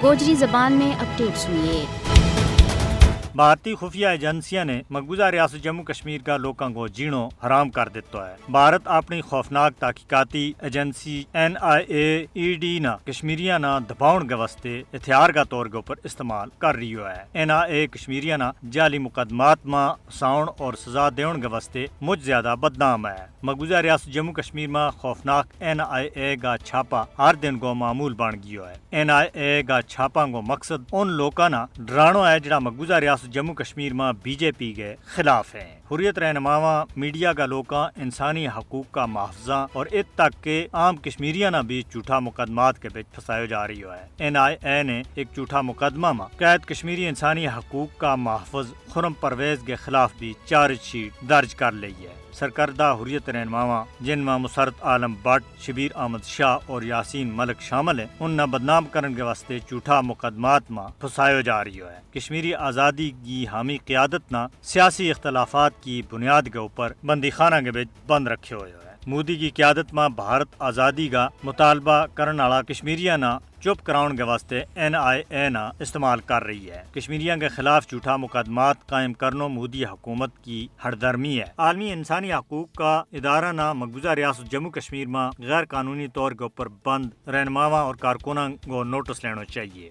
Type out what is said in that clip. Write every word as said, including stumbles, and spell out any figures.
گوجری زبان میں اپڈیٹ سنیے۔ بھارتی خفیہ ایجنسیاں نے مقبوضہ ریاست جموں کشمیر کا لوکاں کو جینو حرام کر دیتا ہے۔ بھارت اپنی خوفناک تحقیقاتی ایجنسی این آئی اے ای ڈی نا کشمیریاں نا دباؤن کے واسطے ہتھیار کا طور کے اوپر استعمال کر رہی ہے۔ این آئی اے کشمیریاں نا جعلی مقدمات ما پھساؤن اور سزا دیون کے واسطے مچ زیادہ بدنام ہے۔ مقبوضہ ریاست جموں کشمیر ما خوفناک این آئی اے کا چھاپا ہر دن کو معمول بن گیو ہے۔ این آئی اے کا چھاپاں کو مقصد ان لوکاں نا ڈرانو ہے جڑا مقبوضہ ریاست جموں کشمیر ما بی جے پی کے خلاف ہیں۔ حریت رہنماواں میڈیا کا لوکاں انسانی حقوق کا محافظاں اور ات تک کے عام کشمیریاں نا بھی جھوٹا مقدمات کے بچ پھسایو جا رہی ہے۔ این آئی اے نے ایک جھوٹا مقدمہ ما قید کشمیری انسانی حقوق کا محافظ خرم پرویز کے خلاف بھی چارج شیٹ درج کر لئی ہے۔ سرکردہ حریت رہنماواں جن ما مسرت عالم بٹ، شبیر احمد شاہ اور یاسین ملک شامل ہیں، ان نا بدنام کرن کے واسطے جھوٹا مقدمات ما پھسایو جا رہی ہے۔ کشمیری آزادی کی حامی قیادت نا سیاسی اختلافات کی بنیاد کے اوپر بندی خانہ کے بچ بند رکھے ہوئے ہے۔ مودی کی قیادت ما بھارت آزادی کا مطالبہ کرن آڑا کشمیریاں نا چپ کراؤن کے واسطے این آئی اے نا استعمال کر رہی ہے۔ کشمیریاں کے خلاف جھوٹا مقدمات قائم کرنو مودی حکومت کی ہڑدرمی ہے۔ عالمی انسانی حقوق کا ادارہ نا مقبوضہ ریاست جموں کشمیر ما غیر قانونی طور کے اوپر بند رہنماواں اور کارکناں کو نوٹس لینو چاہیے۔